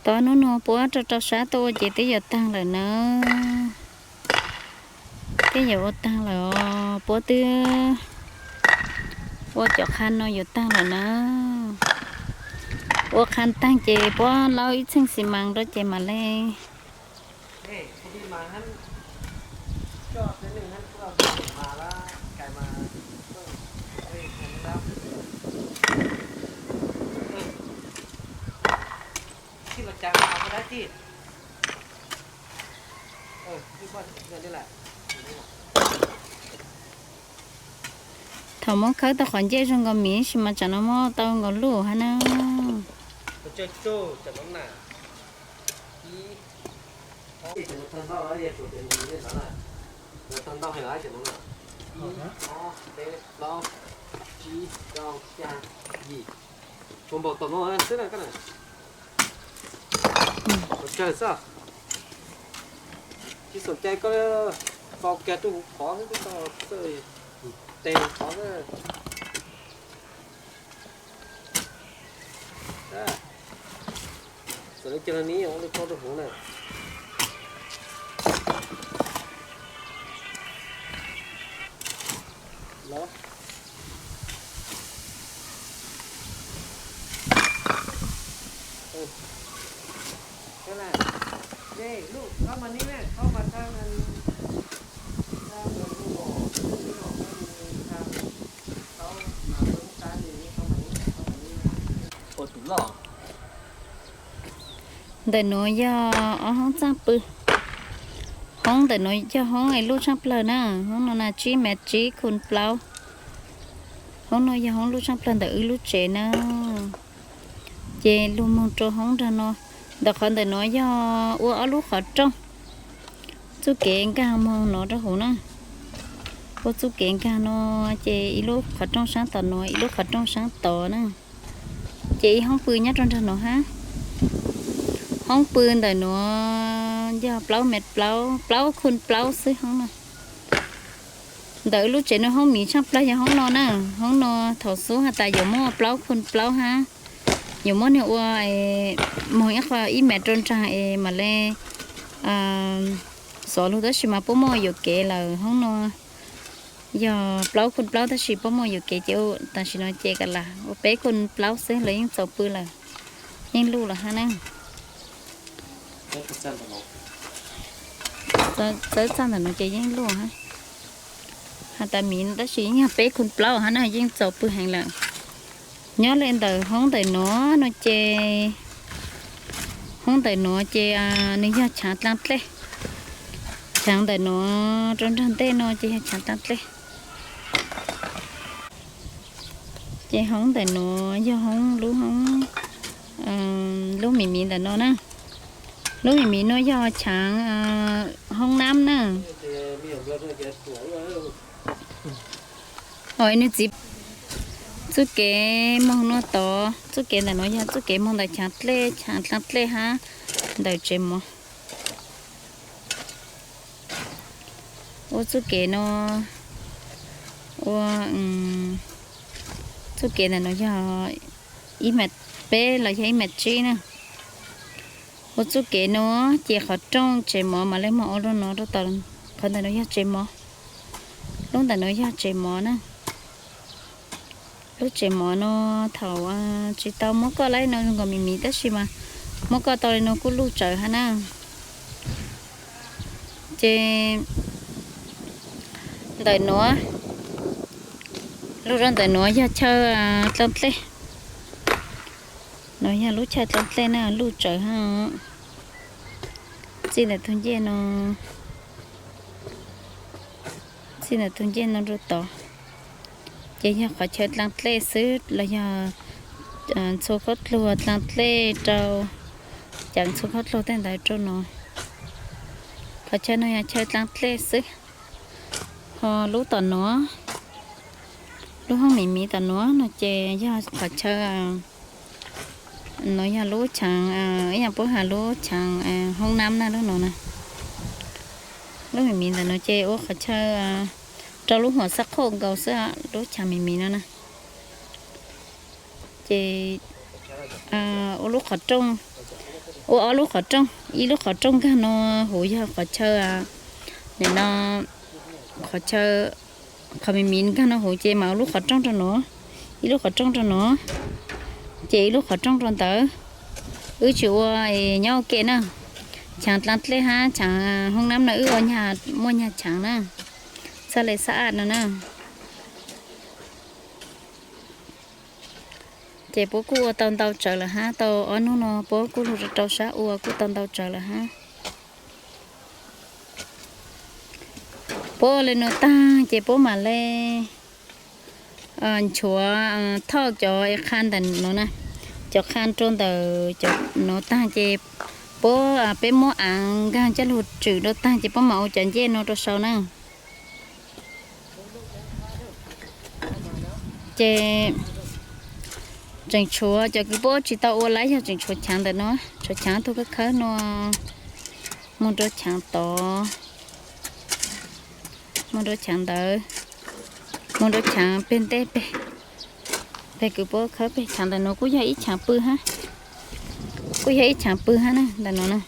Tau hnub no puab rau rau sab tuaj ua ces twb yuav taag lawm na. Twb yuav ua taag lawm os, puab twb ua cov qha no yuav taag lawm na. Ua qha taag ces puab laub ib txheej xi mas rau ces mam le Thaum muab khawb tau qhov ncej zoo nkaus miv sis mas tsam no muab tau nkaus luj hab na. Tsis xoom cai koj tso kiag rau huv qhov xwb, tso teg qhov xwb. Txawm li cas los neb ua li ko rau hauv na. Los. Ntawm nuav yog ob hoob txaaj pw. Hoob ntawm nuav yog hoob es luj tshaaj plawg na, hoob no na tsib mev tsib khu plaub. Hoob no yog hoob luj tshaaj plawg ntawm wb lub tsev na. Ces lug moog rau hoob nraag no, ntawm qhov ntawm nuav yog ua ob lub qhov rooj. Txuj kev nkaag moog nuav rau huv na. Ua txuj kev nkaag no, ces ib lub qhov rooj saab tom nuav, ib lub qhov rooj saab tod na. Ces ib hoob pw nyob rau nraag nuav hab. Hoob pw ntawm nuav yog plaub mev plaub, plaub khu plaub xwb hoob no. Ntawm wb lub tsev nuav hoob miv tshaaj plawg yog hoob no na. Hoob no thaum xub has tas yuav muab ua plaub khu plaub hab, yuav muab nwg ua moog ib qho ib mev rau nraag es mam le xov lug, tab sis mas puab muaj yuam kev lawm. Hoob no yog plaub khu plaub tab sis puab muaj yuam kev ces tam sim no ces kav lam ua peb khu plaub xwb los yeej txaus pw lawm, yeej luj lawm hab na. Txawb txaj ntawm nuav ces yeej luj hab. Has tas miv tab sis yeej yog peb khu plaub hab na, yeej txaus pw heev lawm. Nyob li ntawm hoob ntawm nuav no ces, hoob ntawm nuav ces nws yog chaav dlaag dlej. Chaav ntawm nuav rau nraag ntej no ces yog chaav dlaag dlej. Ces hoob ntawm nuav yog hoob lub, hoob, lub miv miv ntawm no na. Lub miv miv no yog chaav hoob nab na. Ho nws txiv, txuj kev moog nuav tod, txuj kev ntawm nuav yog txuj kev moog ntawm chaav dlej, chaav dlaag dlej hab ntawm tsev mov. Ua txuj kev no, ua, txuj kev ntawm nuav yog ib mev peb los yog ib mev tsib na. Ua txuj kev no ces qhov rooj tsev mov mam le moog ua rau nuav rau tom, qhov ntawm nuav yog tsev mov. Lub ntawm nuav yog tsev mov na. Lub tsev mov no thaum tsis tau muab koj laib no zoo nkaus miv miv tab sis mas muab koj tau li no kuj luj tsawv hab na. Ces ntawm nuav, lug rau ntawm nuav yog chaw dlaag dlej. Nuav yog lub chaw dlaag dlej na, luj tsawv hab. Txij ntawm tug ncej no, txij ntawm tug ncej no rau tod, ces yog qhov chaw dlaag dlej xwb los yog txhua khaub dluag dlaag dlej rau, ceev txhua khaub dluag tej ntawd rau no. Qhov chaw no yog chaw dlaag dlej xwb. Ho lub tom nuav, lub hoob miv miv tom nuav no ces yog qhov chaw, nuav yog lub chaav, ib yaam puab has lub chaav hoob nab na lub no na. Lub miv miv ntawm no ces ua qhov chaw rau lub huam xab qhoj nkaus xwb, lub chaav miv miv no na. Ces ua lub qhov rooj, Ua ob lub qhov rooj, ib lub qhov rooj nkag no huv yog qhov chaw, nim no qhov chaw, qhov miv miv nkag no huv ces mam ua lub qhov rooj rau no, ib lub qhov rooj rau no, ces ib lub qhov rooj rau ntawd. Wb tsis ua nyob ua ke na. Chaav dlaab dlej hab chaav hoob nab no wb ua nyag, muaj nyag chaav na, txhaj le xab aj no na. Ces puab kuj ua tau ntau tsawv lawm hab, tau ob hnub no puab kuj lug rau sab ua kuj tau ntau tsawv lawm hab. Puab ua le nuav taag ces puab mam le nchuav thauj cov qha ntawm no na, cov qha rau ntawm cov no taag ces puab, peb muab aav nkaag coj lug tswm rau taag ces puab mam ua cov ncej no rau sau na. Ces tseem tshuav cov kws puab tsis tau ua lawm yog tseem tshuav chaav ntawm no, tshuav chaav tug khawb khawb no, moog rau chaav tod, moog rau chaav ntawd, moog rau chaav peg ntej peg, peg kws puab khawb peg. Chaav ntawm no kuj yog ib chaav pw hab, kuj yog ib chaav pw hab na, ntawm no na.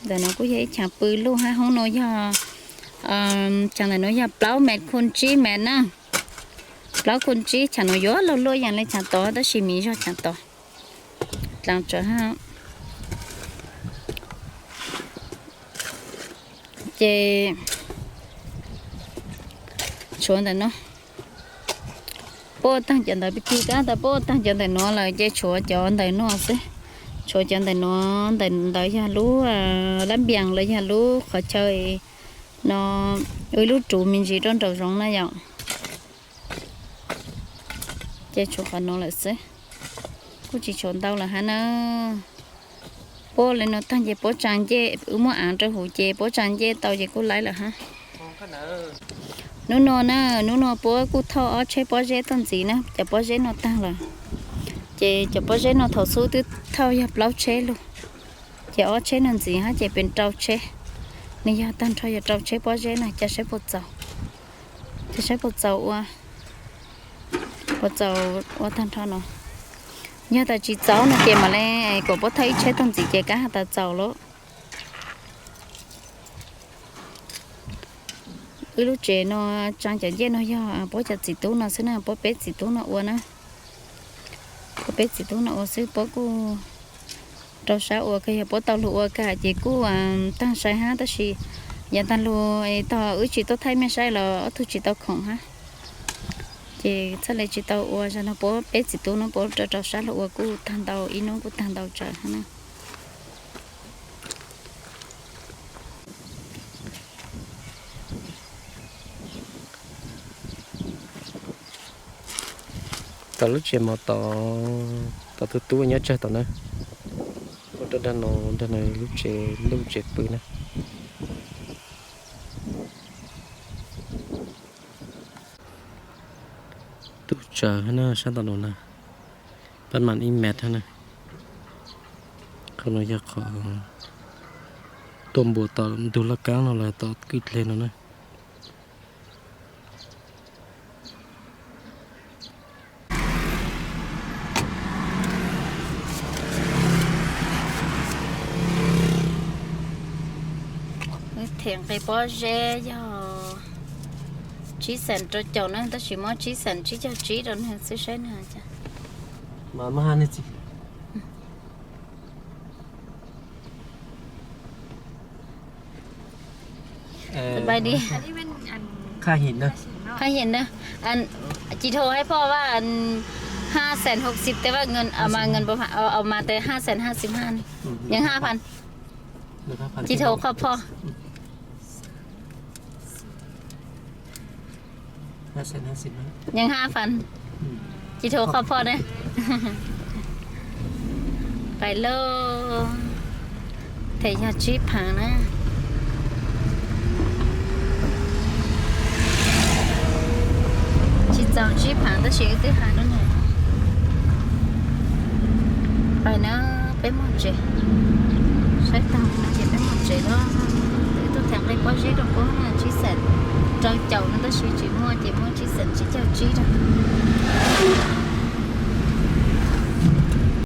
Ntawm no kuj yog ib chaav pw luj hab, hoob no yog, chaav ntawm no yog plaub mev khu tsib mev na, plaub khu tsib. Chaav no yuav luj luaj yaam le chaav tod tab sis miv zog chaav tod, dlaab tsawv hab. Ces tshuav ntawm no, puab ua taag cov ntawd pig kig kab tas puab ua taag cov ntawm no lawm ces tshuav cov ntawm no xwb. Tshuav cov ntawm no, ntawm ntawd yog lub lab npias los yog lub qhov chaw no, ua ib lub ruv me ntsis rau nraum zoov na yom. Ces tshuav qhov no lawm xwb, kuj tsis tshuav ntau lawm hab na. Puab le no taag ces puab tsaa ncej, wb muab aav rau huv ces puab tsaa ncej tau ces kuj laib lawm hab. Nub no na, nub no puab kuj thauj ob tsheb pob zeb tuaj ntxiv na, cov pob zeb no taag lawm. Ces cov pob zeb no thaum xub twb thauj yog plaub tsheb lug, ces ob tsheb no ntxiv hab ces pes rau tsheb. Nws yog taag nrho yog rau tsheb pob zeb na, ca saib puas txaus, ca saib puas txaus ua, puas txaus ua taag nrho no. Yog tas tsis txaus no ces mam le kuas puab thauj ib tsheb tuaj ntxiv ces kab has tas txaus lawm. Wb lub tsev no tsaa cov ncej no yog puab cov txiv tub no xwb na, puab peb txiv tub no ua na. Puab peb txiv tub no ua xwb, puab kuj rau sab ua kawg, yog puab tau lug ua kawg ces kuj taag sai hab, tab sis yav taag lug tog wb tsis tuaj thaij mej saib los ob tug tsis tau khoom hab, ces txhaj le tsis tau ua. Zag no puab peb txiv tub no puab rau rau sab lug ua kuj taag ntau, ib nub kuj taag ntau tsawv hab na. Tom lub tsev mov tod, tom tub tub nyob tsawg tom na. Ua rau dag no, dag no lub tsev, lub tsev pw na. Tub tsawv hab na, sab tom no na, pab mam ib mev hab na. Qhov no yog qhov tuaj npuas tom ntug laj kaab no los tom kwj dleg no na. Them nqe pob zeb yog tsib xees rau caum na, tab sis muab tsib xees tsib caug tsib rau nwg xwb saib nwg. Sawv daws, qhab him na, ci thau hab phoj, va, hab xees hauv xim tes va, nws mas tes hab xees hab xim hab, yog hab phan. Ci thau qhov phoj. Yog hab phan. Ci thau qhov phoj na. Pais lauj. Them yog tsib phaav na. Tsis txaus tsib phaav tab sis wb twb has lub na. Pais na, peb moog tsev. Saib taag no ces peb moog tsev lawm. Wb tuaj them nqe pob zeb rau puab na, tsib xees rau caum no tab sis tsis muaj ces muab tsib xees tsib caug tsib rau.